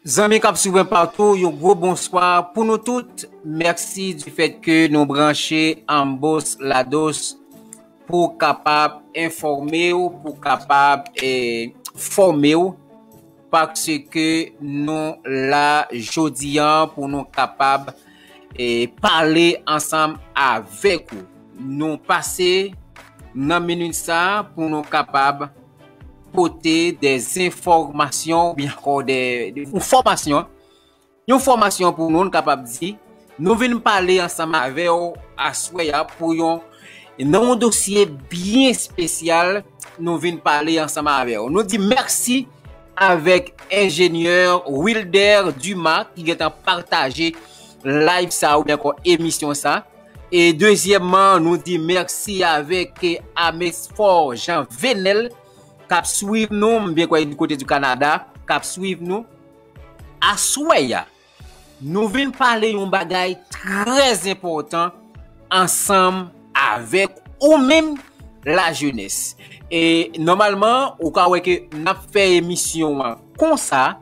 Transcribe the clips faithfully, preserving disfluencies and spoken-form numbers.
Zanmi k ap swiv mwen patou, yon gwo bonswa pou nou tout. Mèsi di fèt ke nou branche Ambos Lados pou kapab enfòme w, pou kapab eh, fòme w, paske nou la jodi an pou nou kapab eh, pale ansanm avèk ou. Nou pase nan minit sa pou nou kapab pote de enfòmasyon oubyen ankò de, de yon fòmasyon. Yon fòmasyon pou nou, nou kapab di, nou vin pale ansanm avè w aswè a pou yon nan yon dosye byen espesyal, nou vin pale ansanm avè w. Nou di mèsi avèk enjenyè Wilder Dumas ki gentan pataje live sa oubyen ankò emisyon sa. E dezyèmman, nou di mèsi avèk Amesfor Jean Venel k ap swiv nou, m byen kwè li kote di Kanada, k ap swiv nou. Aswè a, nou vin pale yon bagay trè enpòtan ansanm avèk ou menm lajenès. E nòmalman, ou ka wè ke n ap fè emisyon an konsa,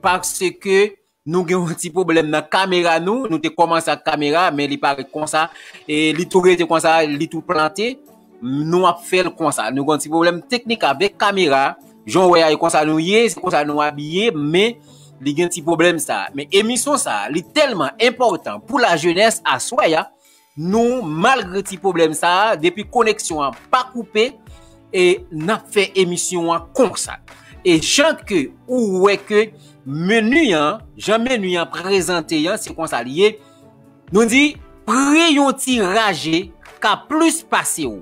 paske nou gen yon ti pwoblèm nan kamera nou. Nou te kòmanse ak kamera, men li parèt konsa. E li tou rete konsa, li tou plante. Nou ap fè l konsa. Nou gen yon ti pwoblèm teknik avèk kamera. Jan w wè a, e konsa nou ye, se konsa nou abiye, men li gen ti pwoblèm sa. Men emisyon sa, li tèlman enpòtan pou lajenès aswè a, nou, malgre ti pwoblèm sa, depi koneksyon an pa koupe, e n ap fè emisyon an konsa. E jan ke ou wè ke meni an, jan meni an prezante an, se konsa li ye. Nou di, pri yon ti raje ka plis pase w.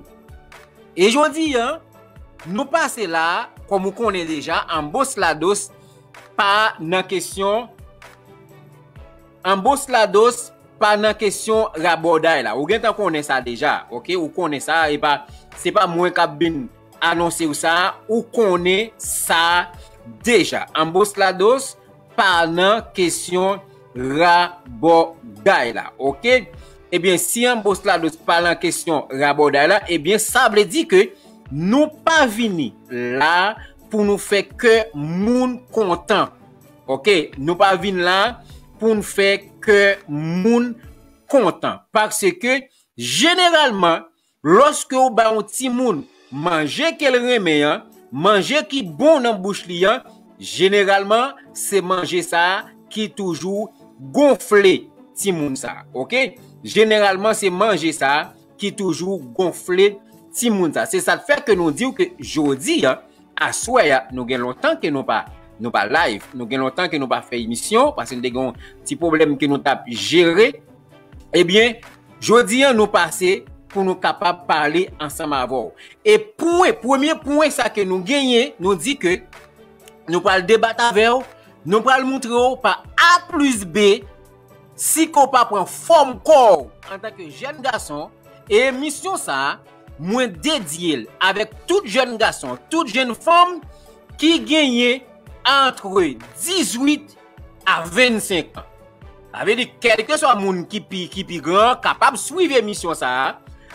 E jodi an, nou pase la, kòm ou konnen deja, Ambos Lados pa nan kesyon, Ambos Lados pa nan kesyon rabòday la. Ou gentan konnen sa deja, oke? Ou konnen sa, e pa, se pa mwen k ap vin anonse w sa, ou konnen sa deja. Ambos Lados pa nan kesyon rabòday la, oke? Ebyen, si Ambos Lados pa nan kesyon rabòday la, ebyen, sa vle di ke nou pa vini la pou nou fè kè moun kontan. Oke? Nou pa vin la pou n fè kè moun kontan. Paske, jeneralman, lòske w ba yon timoun manje ke l renmen an, manje ki bon nan bouch li an, jeneralman, se manje sa a ki toujou gonfle timoun sa a, oke? Jeneralman, se manje sa a ki toujou gonfle timoun sa a. Se sa k fè ke nou di w ke jodi a, aswè a, nou gen lontan ke nou pa, nou pa live, nou gen lontan ke nou pa fè emisyon, paske nou te gen yon ti pwoblèm ke nou t ap jere. Ebyen, jodi a, nou pase pou nou kapab pale ansanm avè w. E pwen, premye pwen sa ke nou genyen, nou di ke nou pral debat avè w, nou pral montre w pa A plis B, si ke w pa pran fòm kò w antanke jèn gason, e emisyon sa a, mwen dedye l avèk tout jèn gason, tout jèn fanm ki genyen antre dizwit a vennsenk an. Sa vle di, kèlkeswa moun ki pi, ki pi gran, kapab swiv emisyon sa a,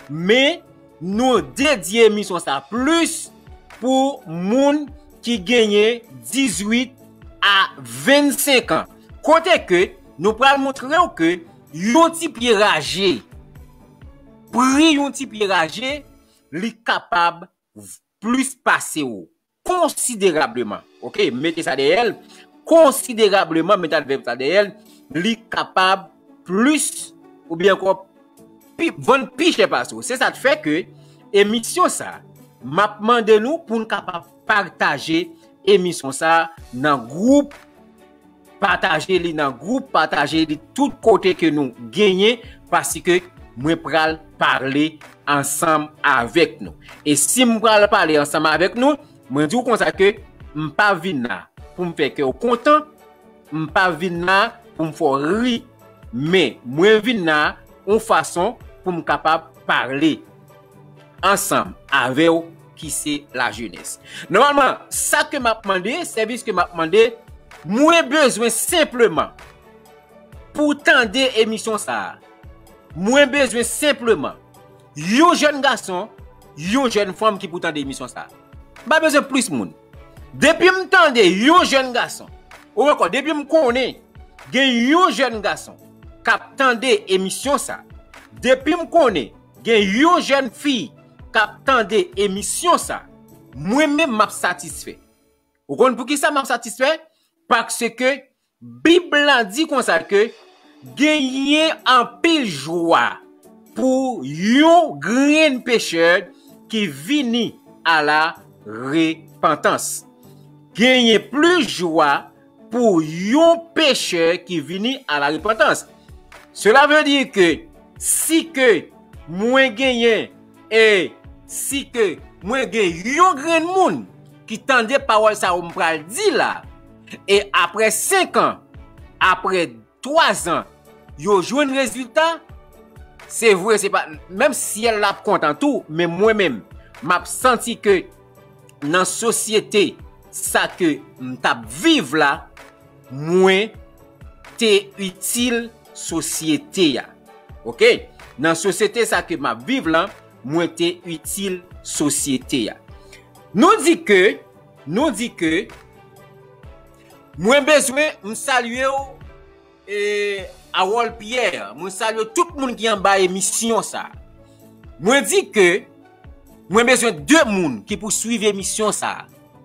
men nou dedye emisyon sa a plis pou moun ki genyen dizwit a vennsenk an. Kote ke nou pral montre w ke yon ti pye raje, pri yon ti pye raje, li kapab plis pase w konsiderableman. Oke, mete sa dèyè l, konsiderableman, mete advèb sa dèyè l, li kapab plis oubyen ankò pi, vann pi chè pase w. Se sa k fè ke emisyon sa, m ap mande nou pou n kapab pataje emisyon sa nan gwoup, pataje li nan gwoup, pataje li tout kote ke nou genyen, paske mwen pral pale ansanm avèk nou. E si m pral pale ansanm avèk nou, mwen di w konsa ke m pa vin la pou m fè kè w kontan, m pa vin la pou m fè w ri, men mwen vin la yon fason pou m kapab pale ansanm avè w ki se lajenès. Nòmalman, sa ke m ap mande, sèvis ke m ap mande, mwen bezwen senpleman pou tande emisyon sa a. Mwen bezwen senpleman yon jèn gason, yon jèn fanm ki pou tande emisyon sa a. M pa bezwen plis moun. Depi m tande yon jèn gason, Ou ankò, depi m konnen gen yon jèn gason k ap tande emisyon sa, depi m konnen gen yon jèn fi k ap tande emisyon sa, mwen menm m ap satisfè. Ou konn poukisa m ap satisfè? Paske Bib la di konsa ke genyen anpil jwa pou yon grenn pechè ki vini a la repantans. Genyen plis jwa pou yon pechè ki vini a la repantans. Cela veut dire que si ke mwen genyen e si ke mwen gen yon grenn moun ki tande pawòl sa yo m pral di la, e apre senk an, apre twa zan, yo jwenn rezilta, se vre, se pa, menm syèl la ap kontan tou, men mwen menm, m ap santi ke nan sosyete sa ke m t ap viv la, mwen te itil sosyete a. Oke? Nan sosyete sa ke m ap viv la, mwen te itil sosyete a. Nou di ke, nou di ke, mwen bezwen, m salye w, e, Harold Pierre, mwen salye tout moun ki anba emisyon sa. Mwen di ke mwen bezwen de moun ki pou swiv emisyon sa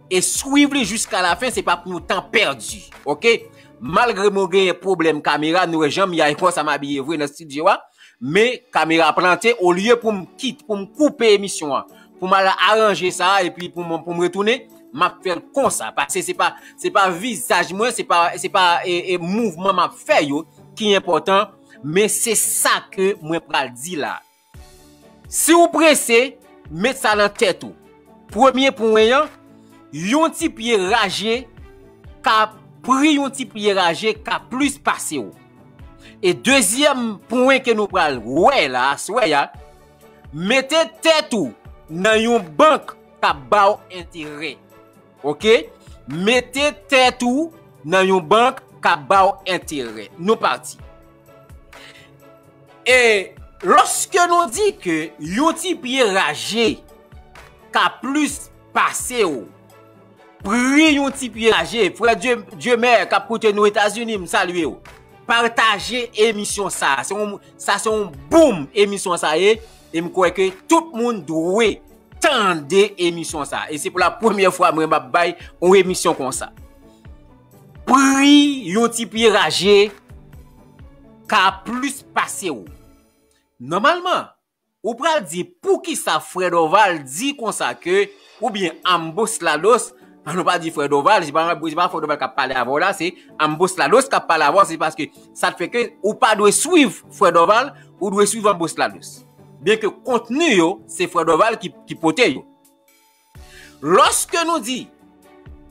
e swiv li jiska lafen, se pa pou yon tan pèdi, oke? Malgre mwen genyen pwoblèm kamera, nou wè jan m ye a, e konsa m abiye vre nan estidyo a, men kamera plante, olye pou m kit, pou m koupe emisyon an, pou m al aranje sa, epi pou m, pou m retounen, m ap fè l konsa, paske se pa, se pa vizaj mwen, se pa, se pa, e, e, mouvman m ap fè yo ki enpòtan, men se sa ke mwen pral di la. Si w prese, met sa nan tèt ou. Premye pwen an, yon ti pye raje ka, pri yon ti pye raje ka plis pase w. E dezyèm pwen ke nou pral wè la, aswè a, mete tèt ou nan yon bank k ap ba w enterè. Oke? Mete tèt ou nan yon bank k ap ba w enterè. Nou pati. E lòske nou di ke yon ti pye raje ka plis pase w, pri yon ti pye raje, frè Dye, Dye mè k ap koute nou Etazini, m salye w. Pataje emisyon sa. Se yon, sa se yon boom emisyon sa ye. E m kwè ke tout moun dwe tande emisyon sa. E se pou la premyè fwa mwen m ap bay yon emisyon konsa. Pri yon ti pye raje ka plis pase w. Nòmalman, ou pral di poukisa frè Dorval di konsa ke, oubyen Ambos Lados, an nou pa di frè Dorval, se pa, se pa frè Dorval k ap pale avè w la, se Ambos Lados k ap pale avè w, se paske sa t fè ke ou pa dwe swiv frè Dorval, ou dwe swiv Ambos Lados. Byenke kontni yo, se frè Dorval ki, ki pote yo. Lòske nou di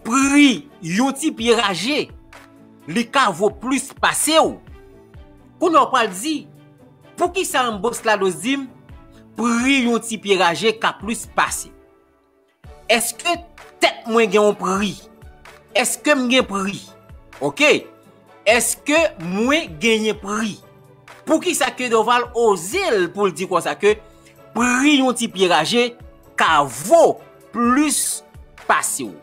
pri yon ti pye raje, li ka vo plis pase w, kounye a w pral di, poukisa Ambos Lados di m pri yon ti pye raje ka plis pase? Èske tèt mwen gen yon pri? Èske m gen pri? Oke. Èske mwen genyen pri? Poukisa ke Dorval oze l pou l di konsa ke pri yon ti pye raje ka vo plis pase w?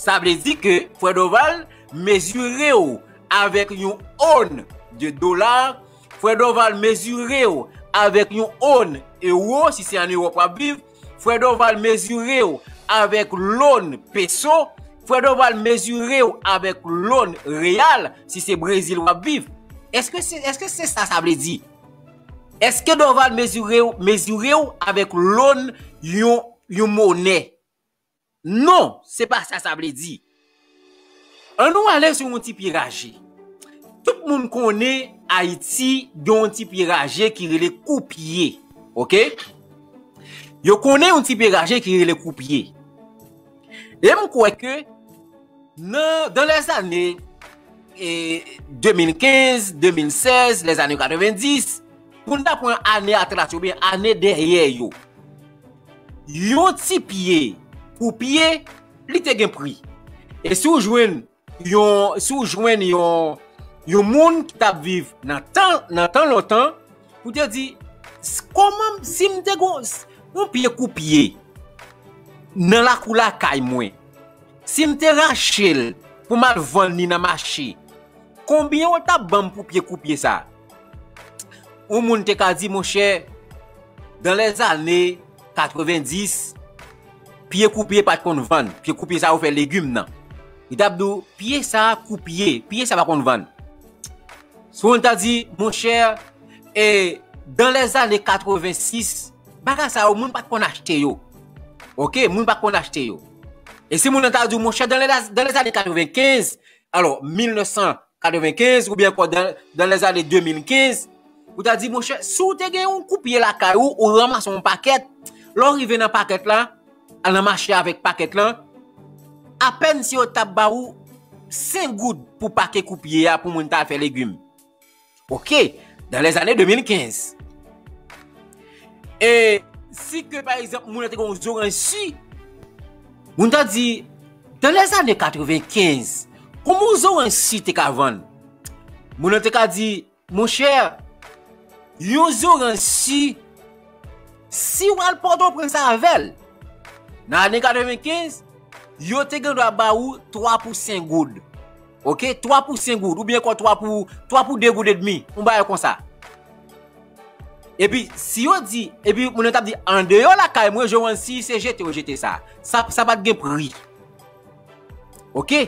Sa vle di ke frè Dorval mezire w avèk yon onn de dola, frè Dorval mezire w avèk yon onn ewo, si se ann Ewòp w ap viv, frè Dorval mezire w avèk lonn peso, frè Dorval mezire w avèk lonn reyal, si se Brezil w ap viv. Èske se, èske se sa sa vle di? Èske Dorval mezire w, mezire w avèk lonn yon, yon monè? Non, se pa sa sa vle di. Ann nou ale sou yon ti pye raje. Tout moun konnen Ayiti gen yon ti pye raje ki rele koupye. Oke? Yo konnen yon ti pye raje ki rele koupye. E m kwè ke nan, dans les années, e, de mil kenz, de mil sèz, les années katrevendis, pou n ta pran ane atras yo, oubyen ane dèyè yo, yon ti pye koupye, li te gen pri. E si w jwenn yon, si w jwenn yon, yon moun ki t ap viv nan tan, nan tan lontan, ou te di, "S-, kòman, si m te gon, s-, yon pye koupye nan lakou lakay mwen, si m te rache l pou m al vann li nan mache, konbyen ou t ap ban m pou pye koupye sa? Yon moun te ka di, monchè, dans les années quatre-vingt-dix, pye koupye pa t konn vann. Pye koupye sa yo fè legim nan. Li t ap di w, pye sa koupye, pye sa pa konn vann. Si w ta di, monchè, e, dans les années quatre-vingt-six, bagay sa yo, moun pa t konn achte yo. Oke, moun pa t konn achte yo. E si moun nan ta di w, monchè, dans les, dans les années quatre-vingt-quinze, alò, mil nèf san katrevenkenz, oubyen ankò dans, dans les années deux mille quinze, ou ta di, monchè, si w te gen yon koupye lakay ou, ou ranmase yon pakèt, lè w rive nan pakèt la, al nan mache avèk pakèt lan, apèn si yo t ap ba ou senk goud pou pake koupye a pou moun ta fè legim. Oke, dans les années deux mille quinze. E si ke, pa egzanp, moun nan te gen yon zoranj si, moun ta di, dans les années quatre-vingt-quinze, kòman yon zoranj si te ka vann? Moun nan te ka di, monchè, yon zoranj si, si w al Pòtoprens avè l, nan ane katrevenkenz, yo te gen dwa ba ou twa pou senk goud. Oke, twa pou senk goud, oubyen ankò twa pou, twa pou de goud edmi, yon bagay konsa. Epi, si yo di, epi moun nan t ap di, andeyò lakay mwen, zoranj si se jete yo jete sa. Sa, sa pa t gen pri. Oke?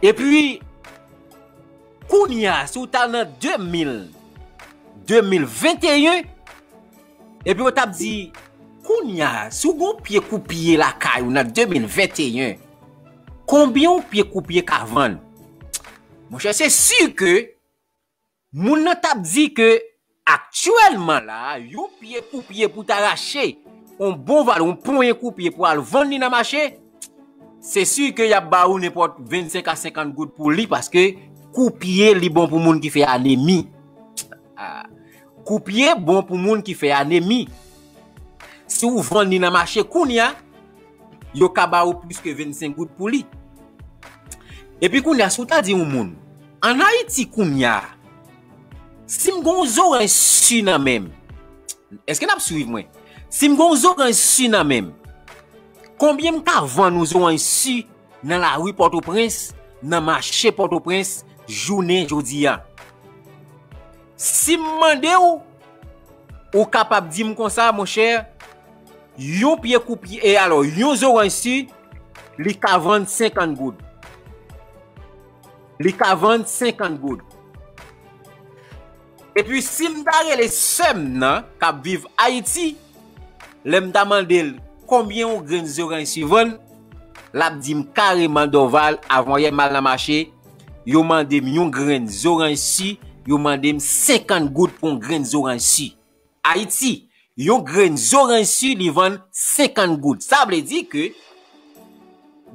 Epi, kounye a, si w t al nan de mil, de mil venteyen, epi yo t ap di, kounye a, si w gen yon pye koupye lakay ou nan de mil venteyen, konbyen yon pye koupye ka vann? Monchè, se si ke moun nan t ap di ke aktyèlman la, yon pye koupye pou ta rache, yon bon valè, yon ponyen koupye pou al vann li nan mache, se si ke y ap ba ou nenpòt vennsenk a senkant goud pou li, paske koupye li bon pou moun ki fè anemi. Ah, koupye bon pou moun ki fè anemi. Si w vann li nan mache kounye a, yo ka ba ou plis ke vennsenk goud pou li. Epi kounye a, si w ta di yon moun, ann Ayiti kounye a, si m gen yon zoranj si nan men m, èske n ap swiv mwen? Si m gen yon zoranj si nan men m, konbyen m ka vann yon zoranj si nan lari Pòtoprens, nan mache Pòtoprens, jounen jodi a? Si m mande w, ou kapab di m konsa, monchè, yon pye koupye, e alò, yon zoranj si, li ka vann senkant goud. Li ka vann senkant goud. Epi, si m ta rele sè m nan, k ap viv Ayiti, lè m ta mande l konbyen yon grenn zoranj si vann, l ap di m kareman, Dorval, avanyè m al nan mache, yo mande m yon grenn zoranj si, yo mande m senkant goud pou yon grenn zoranj si. Ayiti, yon grenn zoranj si, li vann senkant goud. Sa vle di ke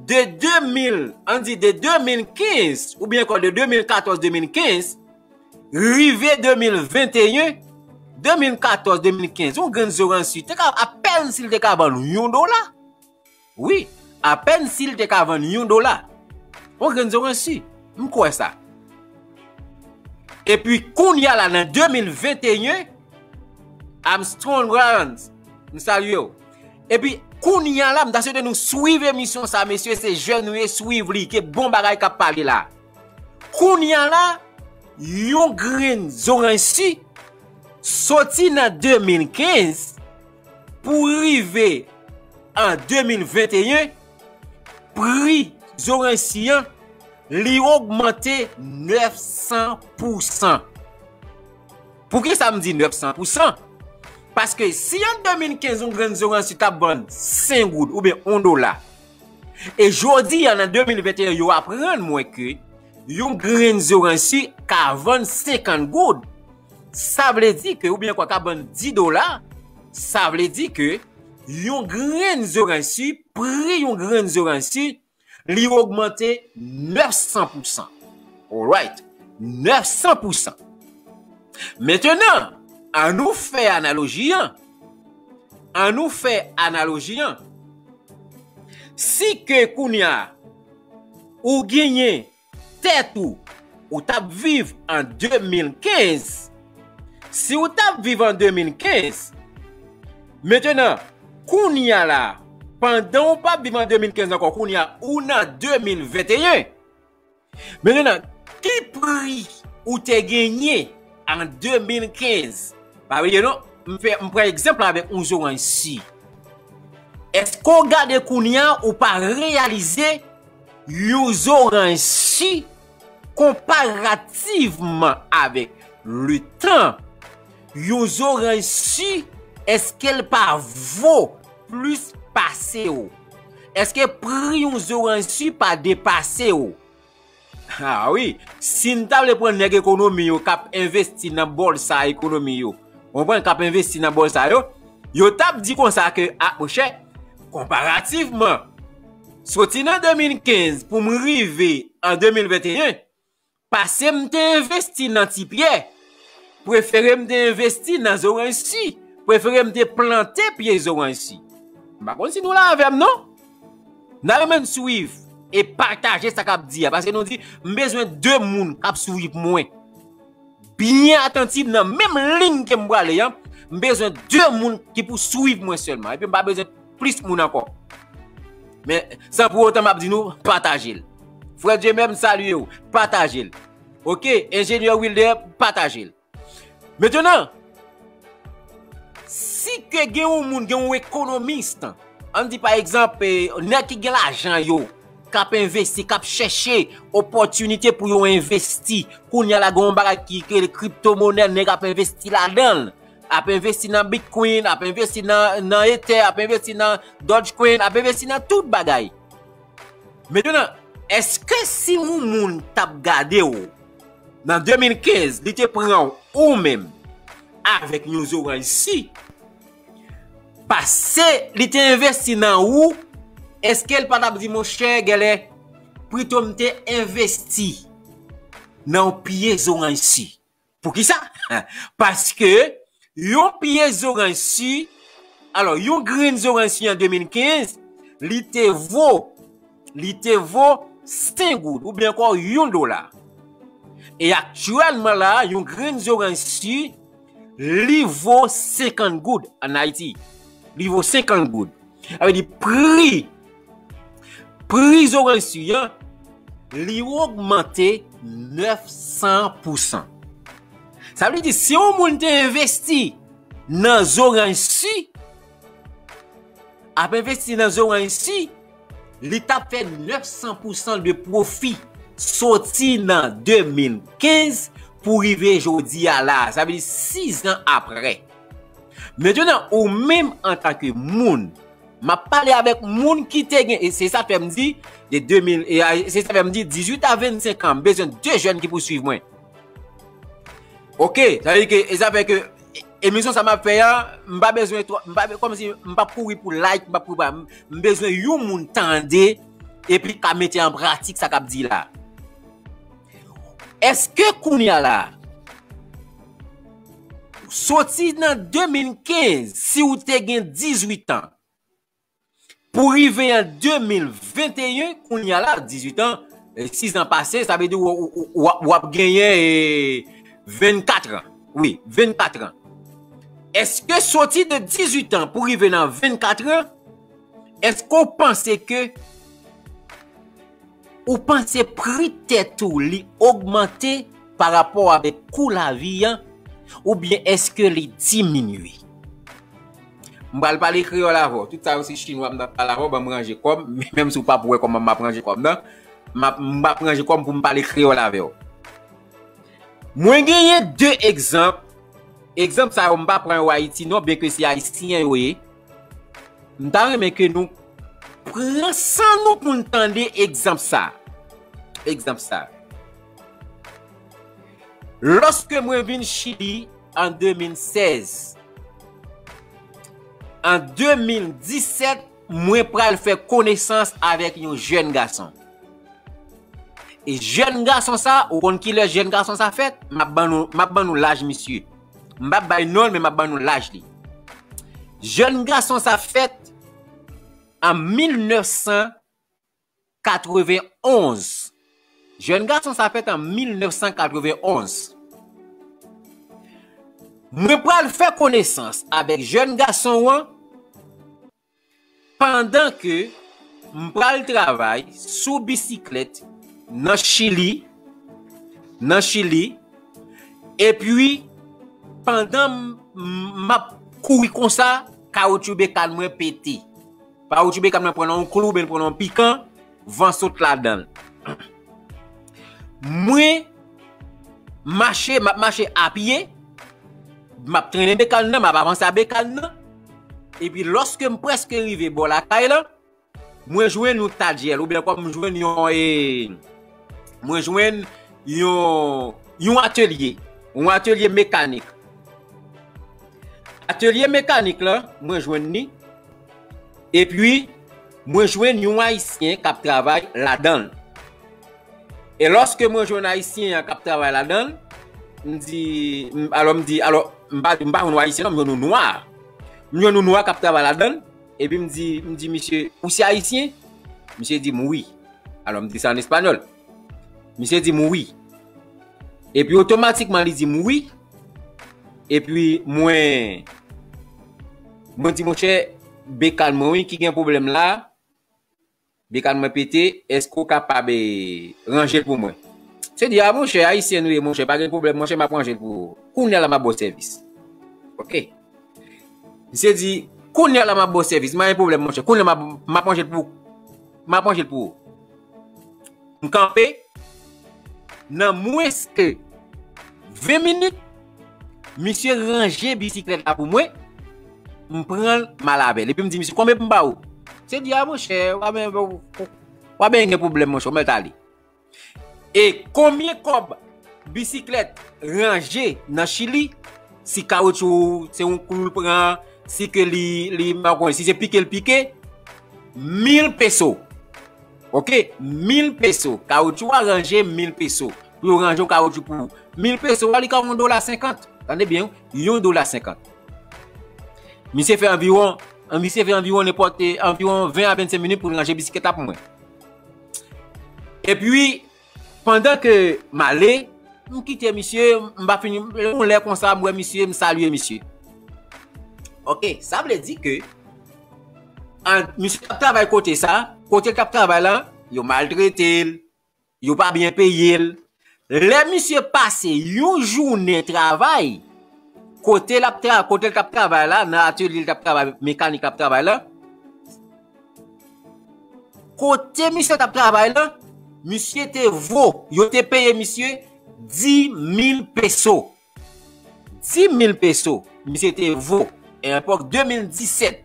de de mil, ann di de de mil kenz, oubyen ankò de de mil katòz, de mil kenz, rive de mil venteyen, de mil katòz, de mil kenz, yon grenn zoranj si te ka, apèn si l te ka vann yon dola. Wi, apèn si l te ka vann yon dola. Yon grenn zoranj si. M kwè sa. Epi kounye a la, nan de mil venteyen, Armstrong Rollins, m salye w. Epi kounye a la, m ta swete nou swiv emisyon sa, mesye, se jèn nou ye, swiv li, gen bon bagay k ap pale la. Kounye a la, yon grenn zoranj si soti nan de mil kenz pou rive an de mil venteyen, pri zoranj si an, li ogmante nèf san pousan. Poukisa m di nèf san pousan? Paske si an de mil kenz yon grenn zoranj si t ap vann senk goud oubyen yon dola, e jodi a, nan de mil venteyen, yo aprann mwen ke yon grenn zoranj si ka vann senkant goud, sa vle di ke, oubyen ankò ka vann dis dola, sa vle di ke yon grenn zoranj si, pri yon grenn zoranj si, li ogmante nèf san pousan. Alright, nèf san pousan. Mentenan, ann nou fè analoji an. Ann nou fè analoji an. Si ke kounye a, ou genyen tèt ou, ou t ap viv an de mil kenz, si ou t ap viv an de mil kenz, mentenan, kounye a la, pandan ou p ap viv an de mil kenz ankò, kounye a, ou nan de mil venteyen, Mentenan, ki pri ou te genyen an de mil kenz? Pa bliye non, m fè, m pran egzanp la avèk yon zoranj si. Èske w gade kounye a, ou pa reyalize yon zoranj si konparativman avèk letan, yon zoranj si, èske l pa vo plis pase w? Èske pri yon zoranj si pa depase w? Ah wi, si n ta vle pran nèg ekonomi yo k ap envesti nan bòlsa ekonomi yo, w konprann, k ap envesti nan bòlsa yo, yo t ap di konsa ke, ah, monchè, konparativman, soti nan de mil kenz pou m rive an de mil venteyen, pase m te envesti nan ti pyè, prefere m te envesti nan zoranj si, prefere m te plante pye zoranj si. M pa konn si nou la avè m, non? N a renmen n swiv e pataje sa k ap di a, paske nou di, m bezwen de moun k ap swiv mwen byen atantiv nan menm liy ke m prale an. M bezwen de moun ki pou swiv mwen sèlman, epi m pa bezwen plis moun ankò. Men, san pou otan m ap di nou, pataje l. Frè Djemer, m salye w, pataje l. Oke, enjenyè Wilder, pataje l. Mentenan, si ke gen yon moun, gen yon ekonomis, ann di pa egzanp, eh, nèg ki gen lajan yo, k ap envesti, k ap chèche opòtinite pou yo envesti, kounye a la gen yon bagay ki rele kriptomonè, nèg ap envesti ladan l, ap envesti nan Bitcoin, ap envesti nan, nan Ether, ap envesti nan Dogecoin, ap envesti nan tout bagay. Mentenan, èske si yon moun t ap gade w nan de mil kenz, li te pran w ou menm avèk yon zoranj si, pase li te envesti nan ou, èske l pa t ap di, monchè, gèlè, pito m te envesti nan yon pye zoranj si? Poukisa? Paske yon pye zoranj si, alò, yon grenn zoranj si an de mil kenz, li te vo, li te vo senk goud, oubyen ankò yon dola. E aktyèlman la, yon grenn zoranj si, li vo senkant goud ann Ayiti. Li vo senkant goud. Sa vle di pri, pri zoranj si an, li ogmante nèf san pousan. Sa vle di, si yon moun te envesti nan zoranj si, ap envesti nan zoranj si, li t ap fè nèf san pousan de pwofi soti nan de mil kenz pou rive jodi a la. Sa vle di, sis an apre. Mentenan, ou menm antanke moun, m ap pale avèk moun ki te gen, e se sa fè m di, de de mil, e a, se sa fè m di, dizuit a vennsenk an, m bezwen de jèn ki pou swiv mwen. Oke, sa vle di ke, e sa fè ke, e, emisyon sa m ap fè a, m pa bezwen twò, m pa, kòmsi m p ap kouri pou like, m p ap kouri pa, m, m bezwen yon moun tande, epi ka mete an pratik sa k ap di la. Èske kounye a la, soti nan de mil kenz, si w te gen dizuit an, pou rive an de mil venteyen, kounye a la, dizuit an, e, sis an pase, sa vle di w, w, w, w ap, w ap genyen, e, vennkat an. Wi, vennkat an. Èske soti de dizuit an pou rive nan vennkat an, èske w panse ke, ou panse pri tèt ou li ogmante pa rapò avèk kou lavi an, oubyen èske li diminye? M pral pale kreyòl avè w. Tout sa yo se chinwa m t ap pale avè w, ban m ranje kò m, menm si w p ap wè kòman m ap ranje kò m nan, m ap, m ap ranje kò m pou m pale kreyòl avè w. Mwen genyen de egzanp. Egzanp sa yo, m pa pran yo Ayiti non, byenke se Ayisyen yo ye. M ta renmen ke nou pran san nou pou n tande egzanp sa. Egzanp sa. Lòske mwen vin Chili an de mil sèz, an de mil disèt, mwen pral fè konesans avèk yon jèn gason. E jèn gason sa, ou konn kilè jèn gason sa fèt? M ap ban nou, m ap ban nou laj misye. M p ap bay non l, men m ap ban nou laj li. Jèn gason sa fèt an mil nèf san katrevenn onz. Jèn gason sa fèt an mil nèf san katrevenn onz. Mwen pral fè konesans avèk jèn gason an pandan ke m pral travay sou bisiklèt nan Chili, nan Chili, epi pandan m, m, m ap kouri konsa, kawotchou bekan mwen pete. Kawotchou bekan mwen pran nan yon klou, oubyen pran nan yon pikan, van sot ladan l. Mwen mache, m ap mache apye, m ap trennen bekan nan, m ap avanse a bekan nan, epi lòske m prèske rive bò lakay lan, mwen jwenn yon tadyèl, oubyen kòm m jwenn yon, e, mwen jwenn yon, yon atelye, yon atelye mekanik. Atelye mekanik la, mwen jwenn li, epi mwen jwenn yon Ayisyen k ap travay ladan l. E lòske mwen jwenn Ayisyen an k ap travay ladan l, m di, m, alò m di, alò, m pa, m pa jwenn yon Ayisyen non, m jwenn yon nwa. M jwenn yon nwa k ap travay ladan l, epi m di, m di misye, "Ou se Ayisyen?" Misye di m, "Wi." Alò m di sa an espanyòl. Misye di m, "Wi." Epi otomatikman li di m, "Wi." Epi mwen, mwen di, "Monchè, bekan mwen wi ki gen pwoblèm la, bekan mwen pete, èske w kapab, e, ranje l pou mwen?" Misye di, "A monchè, Ayisyen nou ye, monchè, pa gen pwoblèm, monchè, m ap ranje l pou ou. Kounye a la m ap ba w sèvis." Oke. Misye di, "Kounye a la m ap ba w sèvis, m pa gen pwoblèm, monchè. Kounye a m ap, m ap ranje l pou ou. M ap ranje l pou ou." M kanpe, nan mwens ke ven minit, misye ranje bisiklèt la pou mwen, m pran l, m al avè l. Epi m di misye, "Konbyen pou m ba ou?" Misye di, "A monchè, w pa ben, w pa ben gen pwoblèm, monchè, w mèt ale." E konbyen kòb bisiklèt ranje nan Chili, si kawotchou se yon klou l pran, si ke li, li, m pa konn, si se pike l pike, mil peso. Oke, mil peso. Kawotchou a ranje mil peso. Pou yo ranje yon kawotchou pou ou. Mil peso a, li ka yon dola senkant. Tande byen, yon dola senkant. Misye fè anviwon, misye fè anviwon nenpòt, e, anviwon ven a vennsenk minit pou l ranje bisiklèt la pou mwen. Epi, pandan ke m ale, m kite misye, m pa fini, yon lè konsa, m wè misye, m salye misye. Oke, sa vle di ke, an, misye t ap travay kote sa, kote l t ap travay la, yo maltrete l, yo pa byen peye l. Lè misye pase yon jounen travay, kote l ap tra-, kote l t ap travay la, nan atelye l t ap travay, mekanik l ap travay la, kote misye t ap travay la, misye te vo, yo te peye misye dis mil peso. Dis mil peso, misye te vo, epòk de mil disèt.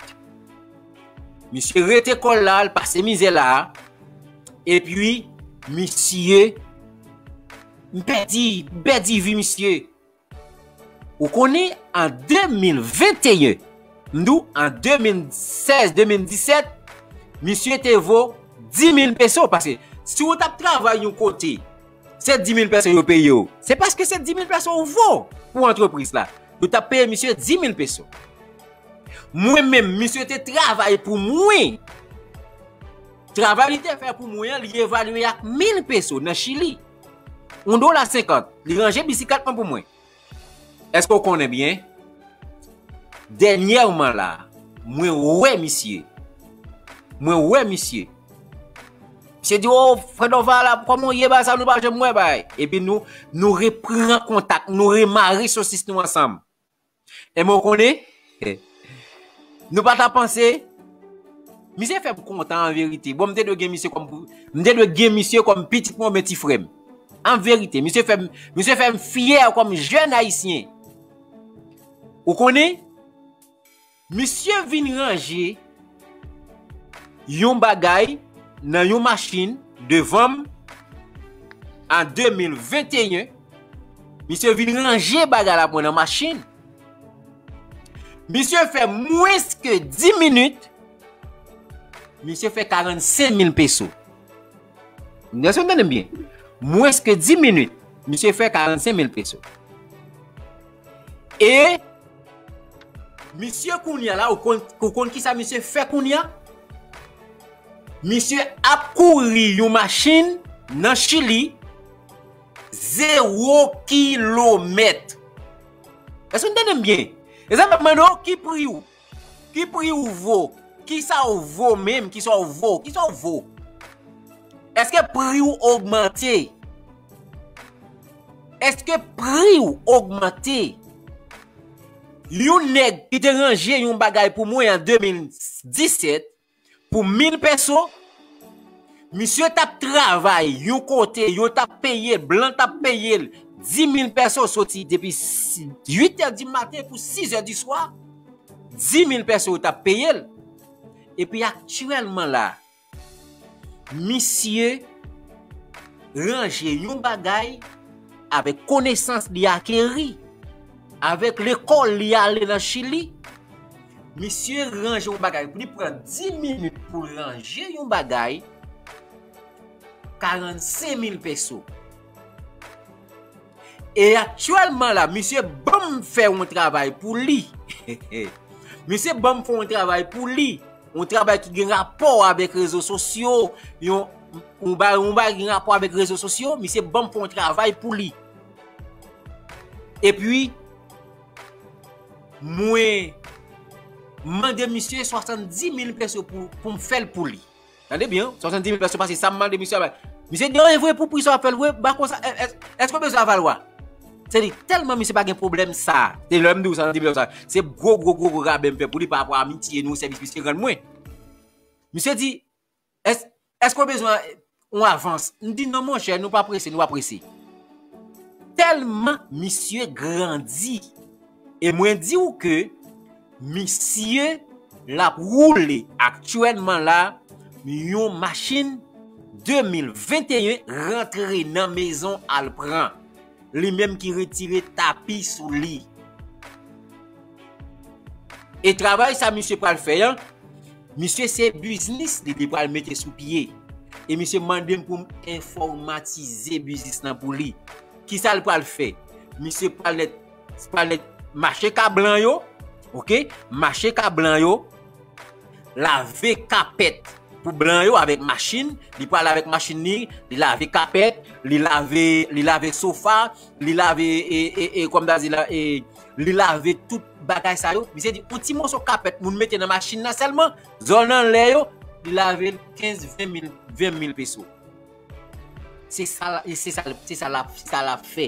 Misye rete kò l la, l pase mizè la, epi misye, m pèdi, m pèdi vi misye. Ou konnen, an de mil venteyen, m di w, an de mil sèz, de mil disèt, misye te vo dis mil peso, paske si w t ap travay yon kote, se dis mil peso yo peye w. Se paske se dis mil peso w vo pou antrepriz la. Yo t ap peye misye dis mil peso. Mwen menm, misye te travay pou mwen. Travay li te fè pou mwen an, li evalye ak mil peso nan Chili. Yon dola senkant. Li ranje bisiklèt mwen pou mwen. Èske w konnen byen? Dènyèman la, mwen wè misye. Mwen wè misye. Misye di, "O, frè Dorval, kòman w ye, bagay sa, nou pa janm wè, bagay." Epi nou, nou repran kontak, nou remare sosis nou ansanm. Ebyen, w konnen, nou pa ta panse, misye fè m kontan an verite. Bon, m te dwe gen misye kòm, m te dwe gen misye kòm pitit mwen oubyen ti frè m. An verite, misye fè m, misye fè m fyè kòm jèn ayisyen. Ou konnen, misye vin ranje yon bagay nan yon machin devan m an de mil venteyen. Misye vin ranje bagay la pou mwen nan machin. Misye fè mwens ke dis minit, misye fè karannsenk mil peso. Èske w tande m byen? Mwens ke dis minit, misye fè karannsenk mil peso. E misye kounye a la, ou konn, ou konn kisa misye fè kounye a? Misye ap kouri yon machin nan Chili, zewo kilomèt. Èske w tande m byen? E sa m ap mande w, ki pri w? Ki pri w vo? Kisa w vo menm? Kisa w vo? Kisa w vo? Èske pri w ogmante? Èske pri w ogmante? Yon nèg ki te ranje yon bagay pou mwen an de mil disèt pou mil peso, misye t ap travay yon kote, yo t ap peye l, blan t ap peye l dis mil peso, soti depi uit è di maten pou sis è di swa, dis mil peso yo t ap peye l. Epi aktyèlman la, misye ranje yon bagay avèk konesans li akeri, avèk lekòl li ale nan Chili. Misye ranje yon bagay, li pran dis minit pou l ranje yon bagay, karannsenk mil peso. E aktyèlman la, misye ban m fè yon travay pou li. Misye ban m fè yon travay pou li. Yon travay ki gen rapò avèk rezo sosyo, yon, yon ba, yon bagay ki gen rapò avèk rezo sosyo, misye ban m fè yon travay pou li. Epi, mwen mande misye swasanndis mil peso pou, pou m fè l pou li. Tande byen, swasanndis mil peso pase sa m mande misye a bay. Misye di, "An, e vre pou pri sa w ap fè l vre, ba konsa, è-, è-, èske w bezwen aval w a?" Se li, tèlman misye pa gen pwoblèm sa. Se lè m di w swasanndis mil peso sa. Se gwo, gwo, gwo, gwo rabè m fè pou li pa rapò a amitye nou, sèvis misye rann mwen. Misye di, "Èske, èske w bezwen yon avans?" M di, "Non, monchè, nou pa prese, nou pa prese." Tèlman misye grandi. E mwen di w ke misye l ap woule aktyèlman la yon machin de mil venteyen rantre nan mezon al pran. Li menm ki retire tapi sou li. E travay sa misye pral fè an, misye se biznis li, li pral mete sou pye. E misye mande m pou m enfòmatize biznis lan pou li. Kisa l pral fè? Misye pral nèt, pral nèt mache ka blan yo, oke? Mache ka blan yo, lave kapèt pou blan yo avèk machin, li pral avèk machin li, li lave kapèt, li lave, li lave sofa, li lave, e, e, e, kòm ta di la, e, li lave tout bagay sa yo. Misye di, yon ti moso kapèt moun mete nan machin nan sèlman, zòn anlè yo, li lave l kenz, ven mil, ven mil peso. Se sa, se sa, se sa l ap, se sa l ap fè.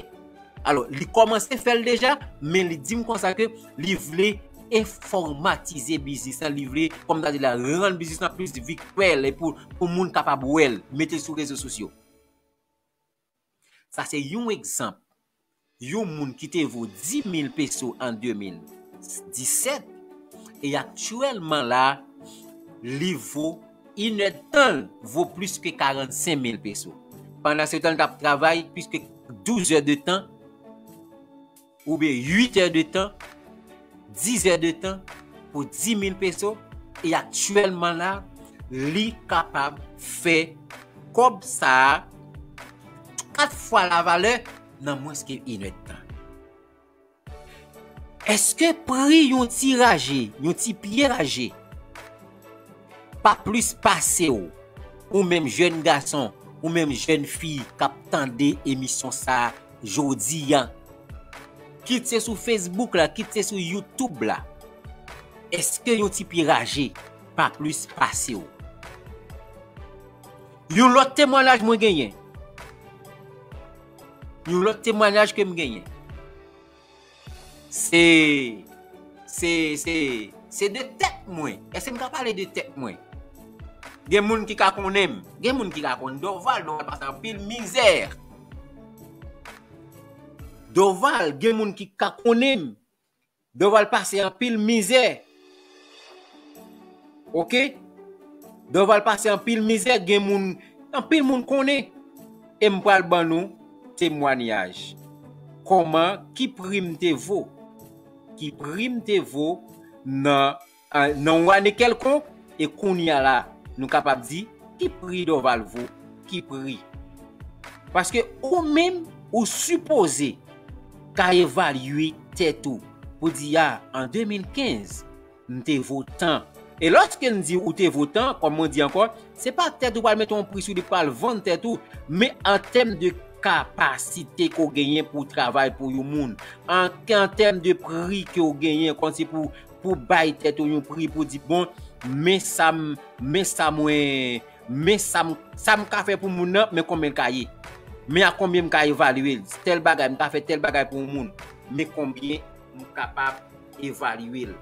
Alò, li kòmanse fè l deja, men li di m konsa ke li vle enfòmatize biznis lan, li vle, kòm ta di la, rann biznis lan plis vityèl e pou, pou moun kapab wè l, mete l sou rezo sosyo. Sa se yon egzanp. Yon moun ki te vo dis mil peso an de mil disèt, e aktyèlman la, li vo, inèdtan l vo plis ke karannsenk mil peso. Pandan se tan, l t ap travay plis ke douz è de tan, oubyen uit è de tan, dis è de tan pou dis mil peso, e aktyèlman la, li kapab fè kòb sa a kat fwa lavalè nan mwens ke inèdtan. Èske pri yon ti raje, yon ti pye raje, pa plis pase w, ou menm jèn gason, ou menm jèn fi k ap tande emisyon sa a jodi a? Kit se sou Facebook la, kit se sou YouTube la. Èske yon ti pye raje pa plis pase w? Yon lòt temwayaj mwen genyen. Yon lòt temwayaj ke m genyen. Se, se, se, se de tèt mwen. Èske m ka pale de tèt mwen? Gen moun ki ka konnen m. Gen moun ki ka konn Dorval, Dorval pase anpil mizè. Dorval, gen moun ki ka konnen m. Dorval pase anpil mizè. Oke? Dorval pase anpil mizè, gen moun, anpil moun konnen. E m pral ban nou temwayaj. Kòman, ki pri m te vo? Ki pri m te vo nan, a, nan yon ane kèlkonk? E kounye a la, nou kapab di, ki pri Dorval vo? Ki pri? Paske ou menm, ou sipoze ka evalye tèt ou pou di, a, an de mil kenz, m te vo tan. E lòske n di ou te vo tan, kòm mwen di ankò, se pa tèt ou pral mete yon pri sou li, pral vann tèt ou, men an tèm de kapasite ke w genyen pou w travay pou yon moun, an, an tèm de pri ke w genyen, kòmsi pou, pou bay tèt ou yon pri, pou di, bon, men sa m, men sa mwen, Men sa m, sa m ka fè pou moun nan, men konbyen l ka ye. Men a konbyen m ka evalye l. Tèl bagay, m ka fè tèl bagay pou yon moun. Men konbyen m kapab evalye l.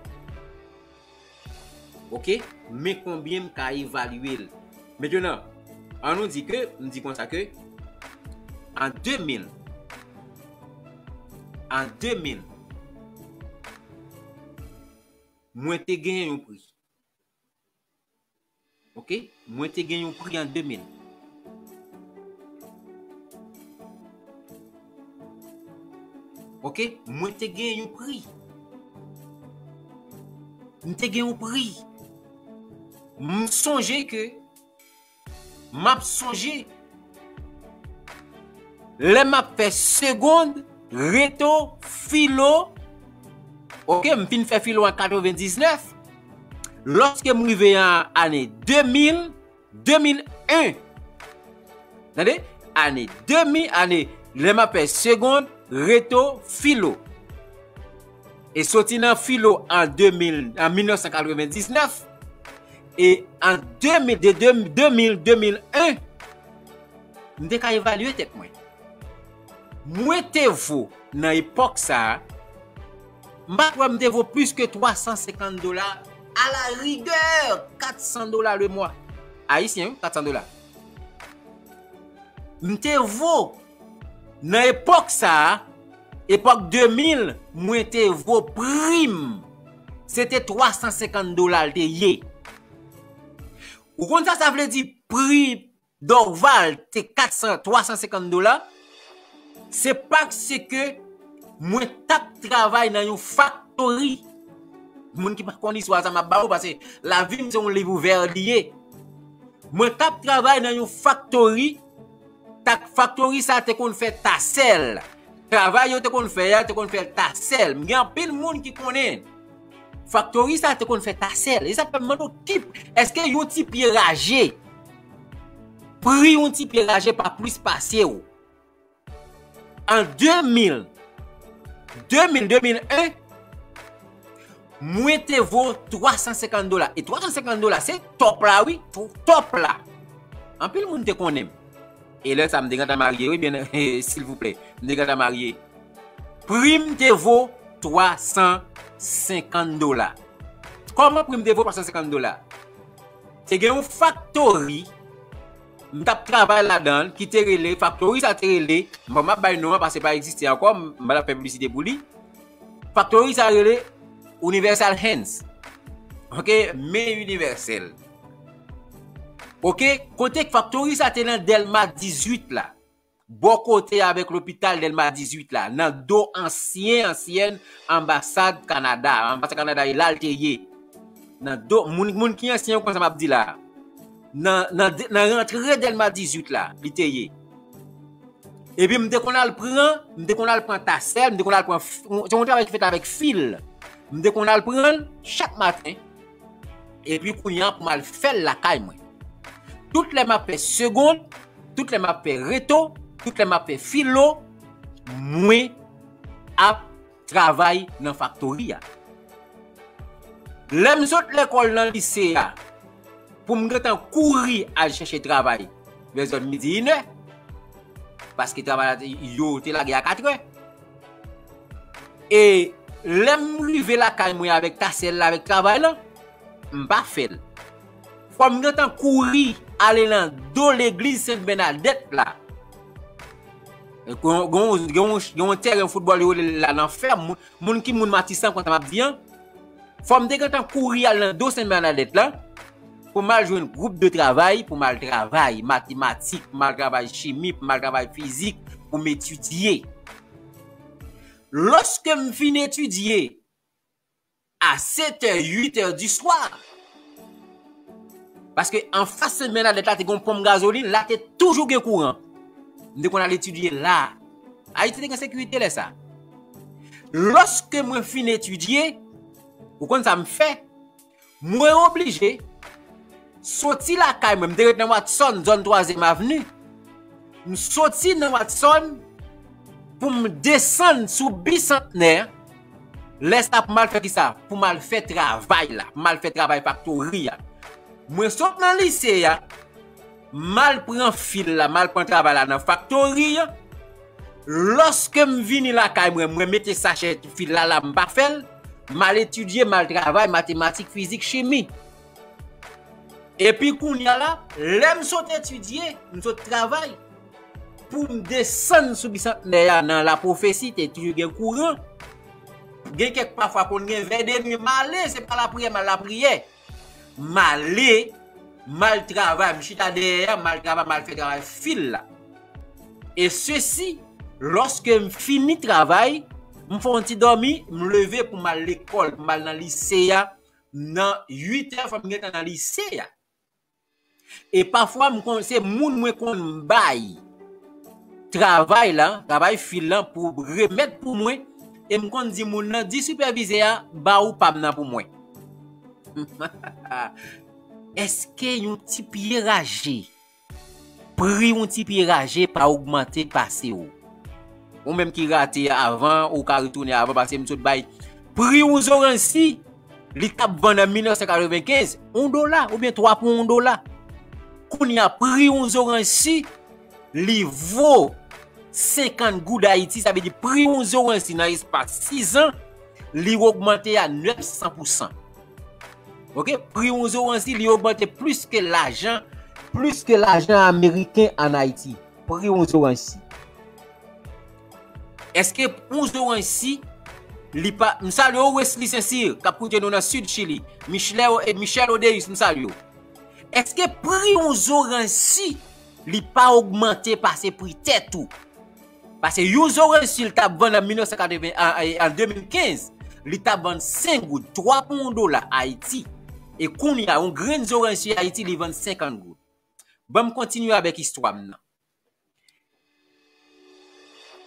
Oke? Men konbyen m ka evalye l. Mentnan, an nou di ke, m di konsa ke, an de mil, an de mil, mwen te genyen yon pri. Oke? Mwen te gen yon pri an de mil. Oke? Mwen te gen yon pri. M te gen yon pri. M sonje ke, m ap sonje lè m ap fè segond, reto, filo. Oke, m fin fè filo an katrevendiznèf. Lòske m rive an ane de mil, de mil en. Tande? Ane de mil, ane, lè m ap fè segond, reto, filo. E soti nan filo an de mil, an mil nèf san katrevendiznèf, e an de mil, de, de, de mil, de mil en, m te ka evalye tèt mwen. Mwen te vo nan epòk sa a, m pa kwè m te vo plis ke twa san senkant dola, a la rigè, kat san dola le mwa. Ayisyen, wi, kat san dola. M te vo, nan epòk sa a, epòk de mil, mwen te vo pri m. Se te twa san senkant dola l te ye. Ou konn sa sa vle di pri Dorval te kat san, twa san senkant dola, se paske mwen t ap travay nan yon faktori. Moun ki pa konn istwa sa m ap ba ou, paske lavi m se yon liv ouvè li ye. Mwen t ap travay nan yon faktori, tak faktori sa te konn fè tasèl. Travay yo te konn fè a, te konn fè l tasèl. M gen anpil moun ki konnen. Faktori sa te konn fè tasèl. E sa fè m mande w ki, èske yon ti pye raje, pri yon ti pye raje pa plis pase w? An de mil, de mil, de mil en, mwen te vo twa san senkant dola. E twa san senkant dola, se top la, wi, top la. Anpil moun te konnen m. E lè sa, m te gentan marye, wi, byen, silvouplè. M te gentan marye. Pri m te vo twa san senkant dola. Kòman pri m te vo twa san senkant dola? Te gen yon faktori, m t ap travay ladan l, ki te rele, faktori sa te rele, bon, m ap bay non an, paske pa egziste ankò, m pa t ap fè piblisite pou li. Faktori sa rele Universal Hands. Oke, men inivèsèl. Oke, kote faktori sa te nan Dèlma dizuit la. Bò kote avèk lopital Dèlma dizuit la, nan do ansyen, ansyèn anbasad Kanada. Anbasad Kanada e la l te ye. Nan do, moun, moun ki ansyen yo konn sa m ap di la. Nan, nan, nan rantre Dèlma dizuit la, li te ye. Epi m te konn al pran, m te konn al pran tasèl, m te konn al pran, f-, se yon travay ki fèt avèk fil. M te konn al pran l chak maten. Epi kounye a pou m al fè l lakay mwen. Tout lè m ap fè segond, tout lè m ap fè reto, tout lè m ap fè filo, mwen ap travay nan faktori a. Lè m sot lekòl nan lise a, pou m gentan kouri al chèche travay, vè zòn midi inè, paske travay la te, yo te lage a katrè. E lè m rive lakay mwen avèk tasèl la, avèk travay la, m pa fè l. Fò m gentan kouri ale nan do legliz Sent Bènadèt la. Gen, gen, gen, gen yon tèren foutbòl yo rele la nan fèm. Moun, moun ki moun Matisan konn sa m ap di an. Fò m te gentan kouri al nan do Sent Bènadèt la pou m al jwenn gwoup de travay, pou m al travay matematik, pou m al travay chimi, pou m al travay fizik, pou m etidye. Lòske m fin etidye a sèt è, uit è di swa, paske anfas Sent Bènadèt la te gen yon ponp gazolin, la te toujou gen kouran. M te konn al etidye la. Ayiti te gen sekirite lè sa. Lòske mwen fin etidye, ou konn sa m fè? Mwen oblije soti lakay mwen, m te ret nan Watson, zòn twazyèm avni. M soti nan Watson pou m desann sou Bisantnè. Lè sa pou m al fè kisa? Pou m al fè travay la, pou m al fè travay faktori a. Mwen sot nan lise a, M al pran fil la, m al pran travay la nan faktori an. Lòske m vini lakay mwen, mwen mete sachè fil la la, m pa fè l. M al etidye, m al travay matematik, fizik, chimi. Epi kounye a la, lè m sot etidye, m sot travay, pou m desann sou Bisantnè a nan lapwofesi, te toujou gen kouran. Gen kèk pafwa konn gen vè de nwi, m ale, se pa lapriyè, m al lapriyè. M ale, m al travay, m chita dèyè a, m al travay, m al fè travay fil la. E sesi, lòske m fini travay, m fè yon ti dòmi, m leve pou m al lekòl, pou m al nan lise a, nan uit è, fò m gentan nan lise a. E pafwa, m konn, se moun mwen konn bay travay la, travay fil lan pou remèt pou mwen, e m konn di moun nan, di sipèvizè a, ba ou pa m nan pou mwen. Èske yon ti pye raje, pri yon ti pye raje pa ogmante pase w? Ou menm ki rate avan, ou ka retounen avan, paske m sot bay pri yon zoranj si li t ap vann an mil nèf san katrevenkenz, yon dola, oubyen twa pou yon dola. Kounye a, pri yon zoranj si li vo senkant goud Ayiti, sa vle di pri yon zoranj si nan espas sis an, li ogmante a nèf san pousan. Oke, pri yon zoranj si li ogmante plis ke lajan, plis ke lajan ameriken ann Ayiti. Pri yon zoranj si. Èske yon zoranj si li pa, m salye w Wesley Saint-Cyr k ap koute nou nan Sid Chili. Michel, eh, Michel Odeus, m salye w. Èske pri yon zoranj si li pa ogmante pase pri tèt ou? Paske yon zoranj si l t ap vann an mil nèf san katreven, an, an, an de mil kenz, li t ap vann senk goud, twa pou yon dola Ayiti. E kounye a, yon grenn zoranj si Ayiti, li vann senkant goud. Ban m kontinye avèk istwa m nan.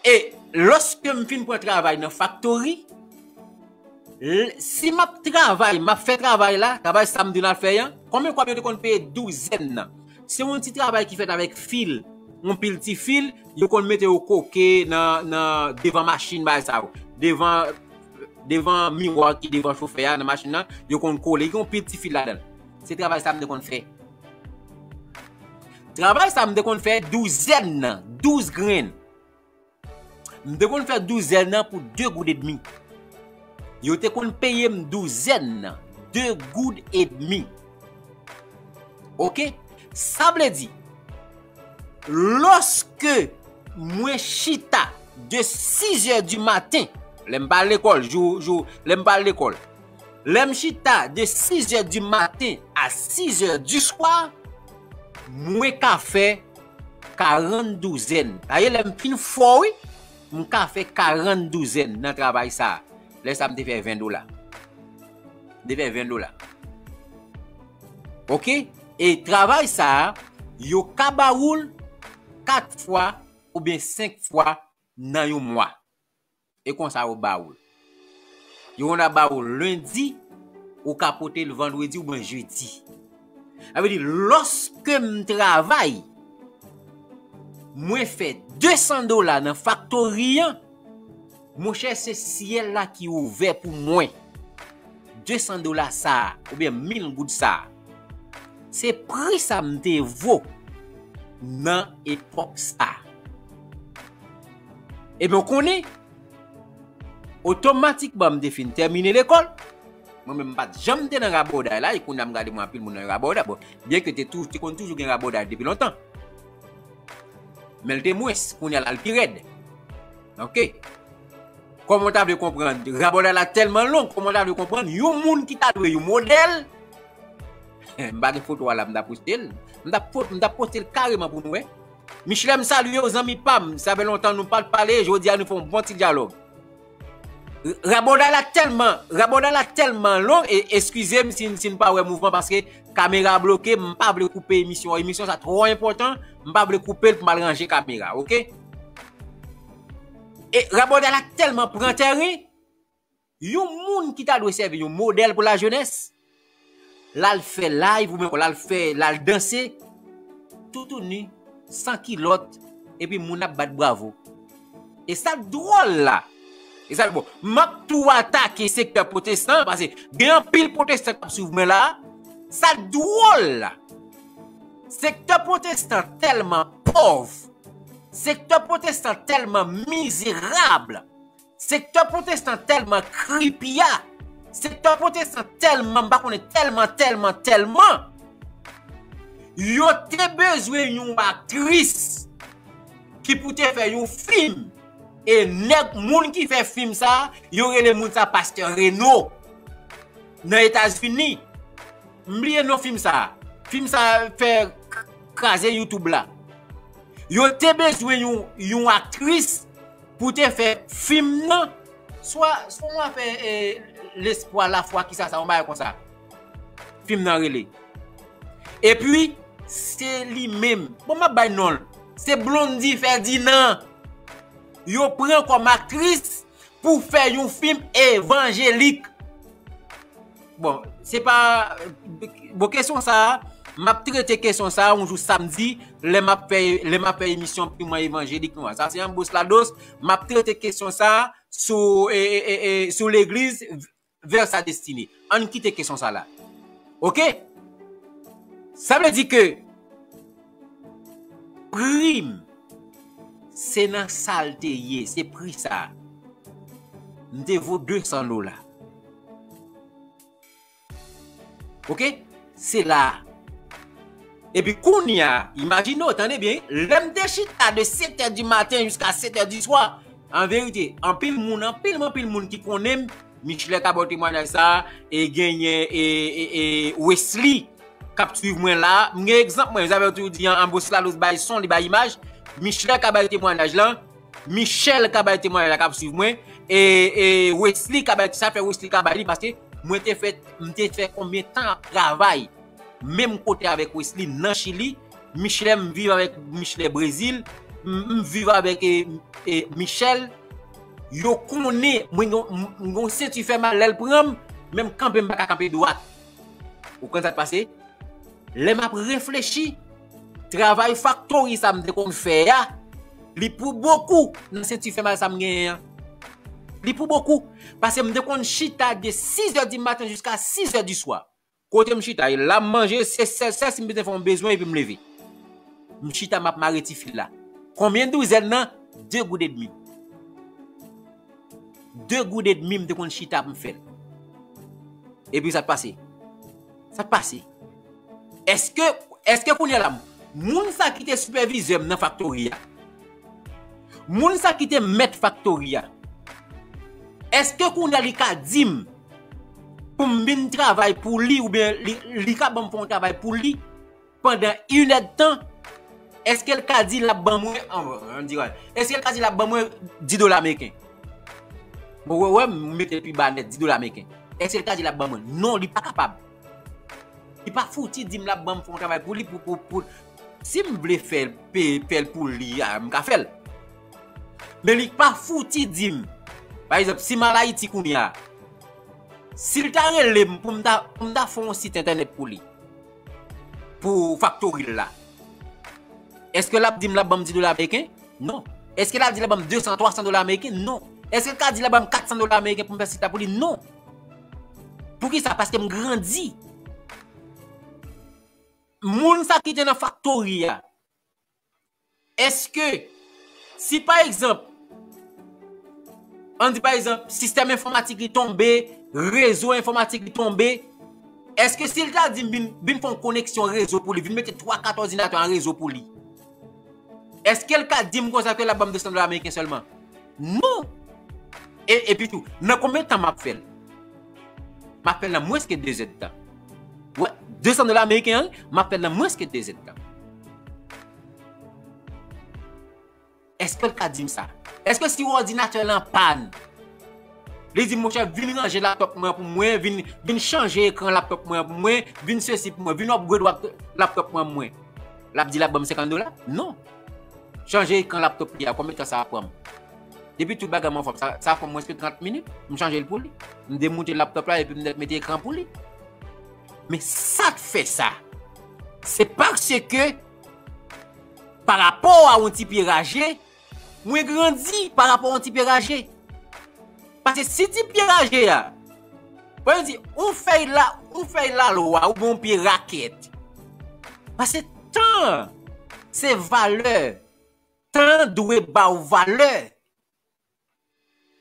E lòske m fin pran travay nan faktori, l-, si m ap travay, m ap fè travay la, travay sa m di n al fè an, konbyen kòb yo te konn peye douzèn nan? Se yon ti travay ki fèt avèk fil, yon pil ti fil, yo konn mete yo koke nan, nan devan machin, bagay sa yo. Devan, devan miwa ki devan chofè a nan machin nan, yo konn kole, gen yon pil ti fil ladan l. Se travay sa m te konn fè. Travay sa m te konn fè douzèn nan, douz grenn. M te konn fè douzèn nan pou de goud edmi. Yo te konn peye m douzèn nan, de goud edmi. Oke? Sa vle di, lòske mwen chita de sis è di maten, lè m pa al lekòl, jou, jou, lè m pa al lekòl, lè m chita de sis è di maten a sis è di swa, mwen ka fè karant douzèn. Dayè, lè m fin fò, wi, m ka fè karant douzèn nan travay sa a. Lè sa a, m te fè ven dola. M te fè ven dola. Oke? E travay sa a, yo ka ba ou l kat fwa oubyen senk fwa nan yon mwa. E konsa yo ba ou l. Yo konn ap ba ou l lendi, ou ka pote l vandredi oubyen jedi. Sa vle di, lòske m travay, mwen fè de san dola nan faktori an, monchè, se syèl la ki ouvè pou mwen. De san dola sa a, oubyen mil goud sa a, se pri sa m te vo nan epòk sa a. Ebyen, w konnen, otomatikman, m te fin tèmine lekòl. Mwen menm, m pa t janm te nan rabòday la, e kounye a m gade mwen anpil moun nan rabòday. Bon, byen ke te tou, te konn toujou gen rabòday depi lontan. Men l te mwens, kounye a la l pi rèd. Oke. Kòman w ta vle konprann? Rabòday la tèlman long, kòman w ta vle konprann? Yon moun ki ta dwe yon modèl, m pa gen foto a la, m ta poste l. M ta po-, m ta poste l kareman pou nou wè. Michelet, m salye w, zanmi pa m. Sa fè lontan nou pa t pale, jodi a nou fè yon bon ti dyalòg. Rabòday la tèlman, rabòday la tèlman long, e eskize m si, si n pa wè mouvman, paske kamera bloke, m pa vle koupe emisyon an. Emisyon sa twò enpòtan, m pa vle koupe l pou m al ranje kamera, oke? E rabòday la tèlman pran tèren, yon moun ki ta dwe sèvi yon modèl pou lajenès, l al fè live oubyen l al fè, l al danse, toutouni, san kilòt, epi moun ap bat bravo. E sa k dwòl la, e sa, bon, m ap tou atake sektè pwotestan, paske gen anpil pwotestan k ap swiv mwen la, sa k dwòl la, Sektè pwotestan tèlman pòv, sektè pwotestan tèlman mizerab, sektè pwotestan tèlman kripya, sektè pwotestan tèlman, m pa konnen, tèlman, tèlman, tèlman, yo te bezwen yon aktris ki pou te fè yon fim. E nèg, moun ki fè fim sa, yo rele moun sa Pastè Reno nan Etazini. M bliye non fim sa. Fim sa fè k-, kraze YouTube la. Yo te bezwen yon, yon aktris pou te fè fim nan. Swa, swa w fè, eh, Lespwa, Lafwa, kisa sa, yon bagay konsa. Fim nan rele. Epi, se li menm. Bon, m ap bay non l. Se Blondy Ferdinand. Yo pran kòm aktris pou fè yon fim evanjelik. Bon, se pa, bon, kesyon sa a, m ap trete kesyon sa a yon jou samdi, lè m ap fè, lè m ap fè emisyon Piman Evanjelik nou an. Sa se Ambroise Lados, m ap trete kesyon sa a sou, e, e, e, e, sou legliz Vers sa destine. Ann kite kesyon sa la. Oke? Sa vle di ke pri m, se nan sa l te ye, se pri sa. M te vo de san dola. Oke? Se la. Epi kounye a, imajine w, tande byen, lè m te chita de sèt è di maten jiska sèt è di swa, an verite, anpil moun, anpil, anpil moun ki konnen m, Michelet ka ba w temwayaj sa, e genyen, e, e, e Wesley k ap swiv mwen la. M gen egzanp mwen, Xavier toujou di an, Ambroise Lados bay son, li bay imaj. Michelet ka bay temwayaj lan. Michel ka bay temwayaj la k ap swiv mwen. E, e Wesley ka bay, sa fè Wesley ka bay li, paske mwen te fè, m te fè konbyen tan ap travay menm kote avèk Wesley nan Chili. Michelet, m viv avèk Michelet Brezil. M, m viv avèk, e, e, Michel. Yo konnen, mwen gen, m, m gen yon senti fè mal lè l pran m, men m kanpe, m pa ka kanpe dwat. Ou konn sa k pase? Lè m ap reflechi, travay faktori sa m te konn fè a, li pou bokou nan senti fè mal sa m genyen an. Li pou bokou. Paske m te konn chita de sis è di maten jiska sis è di swa. Kote m chita, e la m manje, se sèl, sèl si m bezwen fè yon bezwen epi m leve. M chita, m ap mare ti fil la. Konbyen douzèn nan? De goud edmi. De goud edmi m te konn chita pou m fè l. Epi sa t pase. Sa t pase. Èske, èske kounye a la, moun sa ki te sipèvizè m nan faktori a, moun sa ki te mèt faktori a, èske kounye a li ka di m pou m vin travay pou li, oubyen li, li ka ban m fè yon travay pou li pandan inèdtan? Èske l ka di l ap ban mwen, an, an di, èske l ka di l ap ban mwen dis dola ameriken? Bon, wè, wè, m mete l pi ba nèt, dis dola ameriken. Èske l ka di l ap ban mwen? Non, li pa kapab. Li pa fouti di m l ap ban m fè yon travay pou li, pou, pou, pou, si m vle fè l, pe-, fè l pou li a, m ka fè l. Men li pa fouti di m, pa egzanp, si m al Ayiti kounye a, si l ta rele m pou m ta, pou m ta fè yon sit entènèt pou li, pou faktori l la, èske l ap di m l ap ban m dis dola ameriken? Non. Èske l ap di l ap ban m de san, twa san dola ameriken? Non. Èske l ka di l ap ban m kat san dola ameriken pou m fè sit la pou li? Non. Poukisa? Paske m grandi. Moun sa ki te nan faktori a, èske, si pa egzanp, ann di pa egzanp, sistèm enfòmatik li tonbe, rezo enfòmatik li tonbe, èske si l ta di m vin, vin fè yon koneksyon rezo pou li, vin mete twa kat òdinatè an rezo pou li, èske l ka di m konsa ke l ap ban m de san dola ameriken sèlman? Non! E, epi tou, nan konbyen tan m ap fè l? M ap fè l nan mwens ke de zèdtan. Wè, de san dola ameriken an, m ap fè l nan mwens ke de zèdtan. Èske l ka di m sa? Èske si òdinatè lan pàn, li di m, monchè, vin ranje laptòp mwen pou mwen, vin, vin chanje ekran laptòp mwen pou mwen, vin sesi pou mwen, vin upgrade wap-, laptòp mwen pou mwen, l ap di l ap ban m senkant dola? Non. Chanje ekran laptòp li a, konbyen tan sa ap pran m? Depi tout bagay mwen fè, sa, sa pran m mwens ke trant minit, m chanje l pou li. M demoute laptòp la epi m mete ekran pou li. Men sa k fè sa, se paske, parapò a yon ti pye raje, mwen grandi parapò a yon ti pye raje. Paske si ti pye raje a, pa yo di, yon fèy la, yon fèy lalwa, oubyen yon pye rakèt. Paske tan an, se valè. Tan an dwe ba w valè.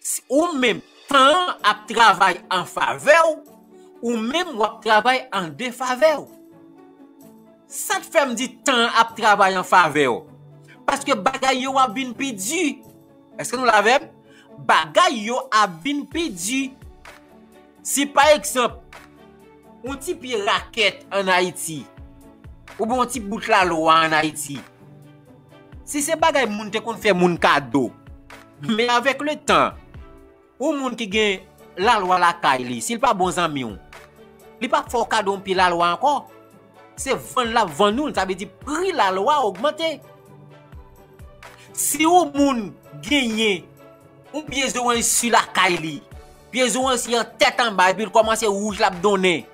Si ou menm, tan an ap travay an favè w, ou menm w ap travay an defavè w. Sa k fè m di tan an ap travay an favè w? Paske bagay yo ap vin pi di. Èske nou la avè m? Bagay yo ap vin pi di. Si pa egzanp, yon ti pye rakèt ann Ayiti, oubyen yon ti bout lalwa ann Ayiti, si se bagay moun te konn fè moun kado, men avèk le tan, yon moun ki gen lalwa lakay li, si l pa bon zanmi w, li p ap fè w kado yon pye lalwa ankò. Se vann l ap vann ou l, sa vle di pri lalwa a ogmante. Si yon moun genyen yon pye zoranj si lakay li, pye zoranj si an tèt anba, epi l kòmanse wouj, l ap donnen,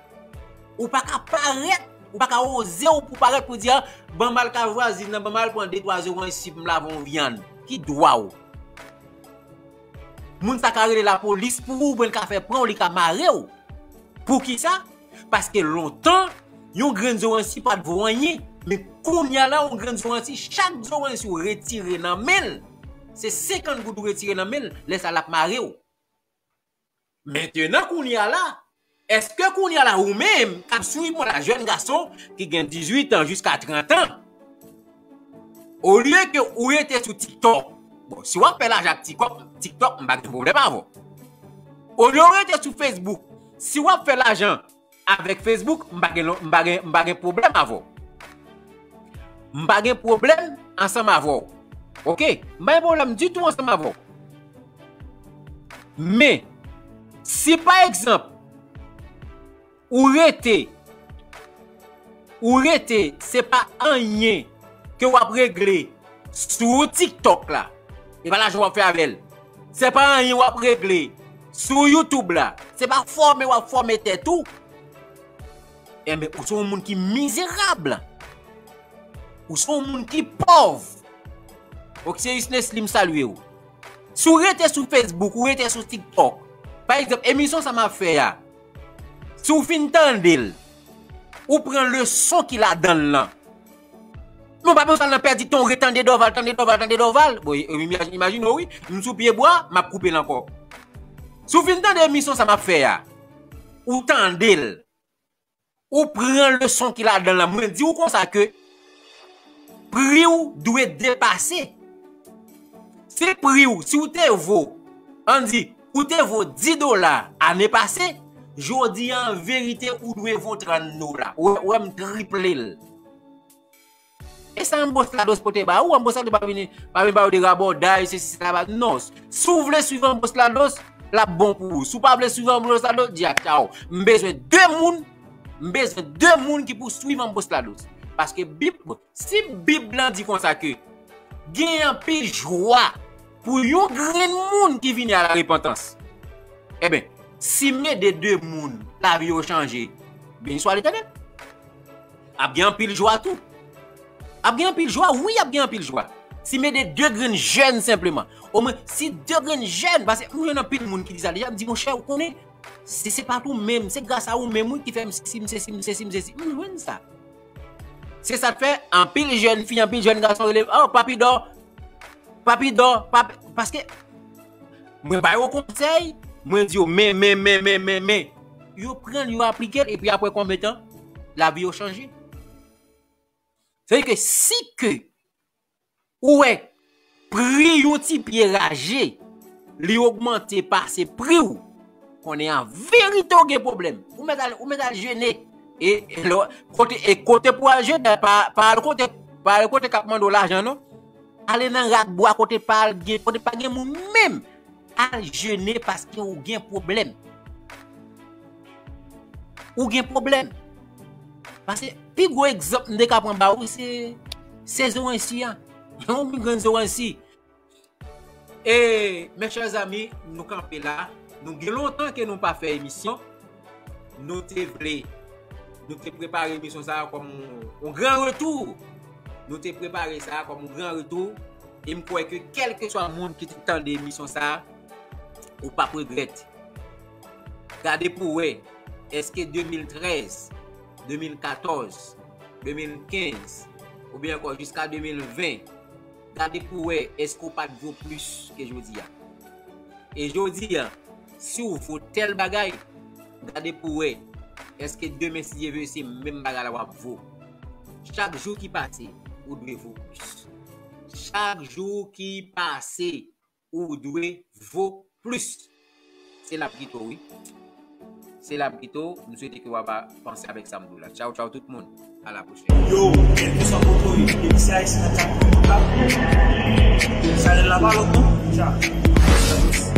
ou pa ka parèt, ou pa ka oze w pou parèt pou di, "A, ban m al kay vwazin nan, ban m al pran de twa zoranj si pou m lave yon vyann." Ki dwa w? Moun sa ka rele lapolis pou ou, oubyen l ka fè pran w, li ka mare w. Poukisa? Paske lontan, yon grenn zoranj si pa t vo anyen. Men kounye a la, yon grenn zoranj si, chak zoranj si w retire nan men l, se senkant goud ou retire nan men l, lè sa l ap mare w. Mentenan, kounye a la, èske kounye a la, ou menm k ap swiv mwen la, jèn gason ki gen dizuit an jiska trant an, olye ke ou rete sou TikTok, bon, si w ap fè lajan ak TikTok, TikTok, m pa gen pwoblèm avè w. Olye ou rete sou Facebook, si w ap fè lajan avèk Facebook, m pa gen, m pa gen, m pa gen pwoblèm avè w. M pa gen pwoblèm ansanm avè w. Oke? M pa gen pwoblèm ditou ansanm avè w. Men, si pa egzanp, ou rete, ou rete, se pa anyen ke w ap regle sou TikTok la, e pa lajan w ap fè avè l. Se pa anyen w ap regle sou YouTube la, se pa fòme w ap fòme tèt ou. Enben, ou se yon moun ki mizerab. Ou se yon moun ki pòv. Oxyus Nesly, m salye w. Si w rete sou Facebook, ou rete sou TikTok, pa egzanp, emisyon sa m ap fè a, si w fin tande l, ou pran leson ki ladan l lan. Non, pa bezwen al nan pèdi tan, ou ret tande Dorval, tande Dorval, tande Dorval. Bon, imaj-, imajine w, wi, m sou pye bwa, m ap koupe l ankò. Si w fin tande emisyon sa m ap fè a, ou tande l, ou pran leson ki ladan l lan. Mwen di w konsa ke pri w dwe depase. Si pri w, si w te vo, ann di, ou te vo dis dola ane pase, jodi a, an verite, ou dwe vo trant dola. Ou wè, ou wè m triple l. E sa Ambroise Lados pote ba ou? Ambroise Lados pa vini, pa vin ba ou de rabòday, sesi, sela, pa, non. Si w vle swiv Ambroise Lados, l ap bon pou ou. Si w pa vle swiv Ambroise Lados, di a tchaw. M bezwen de moun, m bezwen de moun ki pou swiv Ambroise Lados. Paske Bib, si Bib lan di konsa ke gen anpil jwa pou yon grenn moun ki vini a la repantans, enben, si m ede de moun, lavi yo chanje, beni swa Letènèl. Ap gen anpil jwa tou. Ap gen anpil jwa, wi, ap gen anpil jwa. Si m ede de grenn jèn senpleman, omwen, si de grenn jèn, paske m jwenn anpil moun ki di sa deja, m di, monchè, ou konnen, si se pa t ou menm, se gras a ou menm, wi, ki fè m sesi, m sesi, m sesi, m sesi. M jwenn sa. Se sa k fè, anpil jèn fi, anpil jèn gason rele, oh, Papi Dò, Papi Dò, Papi, paske mwen ba yo konsèy, mwen di yo, men, men, men, men, men, men. Yo pran l, yo aplike l, epi apre konbyen tan, lavi yo chanje. Sètadi ke si ke ou wè pri yon ti pye raje, li ogmante pase pri w, konnen an verite w gen pwoblèm. Ou mèt al, ou mèt al jene. E, e lè, kote, e kote pou al jene, pa, pa al kote, pa al kote k ap mande w lajan, non. Ale nan rak bwa kote pa al gen, kote pa gen moun menm. Al jene paske ou gen pwoblèm. Ou gen pwoblèm. Paske pi gwo egzanp m te ka pran ba ou, se, se zoranj si a. Yon grenn zoranj si. E, mes chers amis, nou kanpe la. Nou gen lontan ke nou pa fè emisyon. Nou te vle, nou te prepare emisyon sa a kòm yon, yon gran retou. Nou te prepare sa a kòm yon gran retou. E m kwè ke kèlkeswa moun ki te tande emisyon sa a, ou p ap regrèt. Gade pou wè, èske de mil trèz, de mil katòz, de mil kenz, oubyen ankò jiska de mil ven, gade pou wè èske w pa t vo plis ke jodi a. E jodi a, si w vo tèl bagay, gade pou wè èske demen, si Dye vle, se menm bagay la w ap vo. Chak jou ki pase, ou dwe vo plis. Chak jou ki pase, ou dwe vo plis. Se Labrito, wi. Se Labrito, m swete ke w ap panse avèk sa m di w la. Tchaw, tchaw tout moun. A la pwochèn. Yo, kèlkeswa kote w ye, depi se Ayisyen nan tchak kote w la, Chanèl la pa lòt non. Tcha.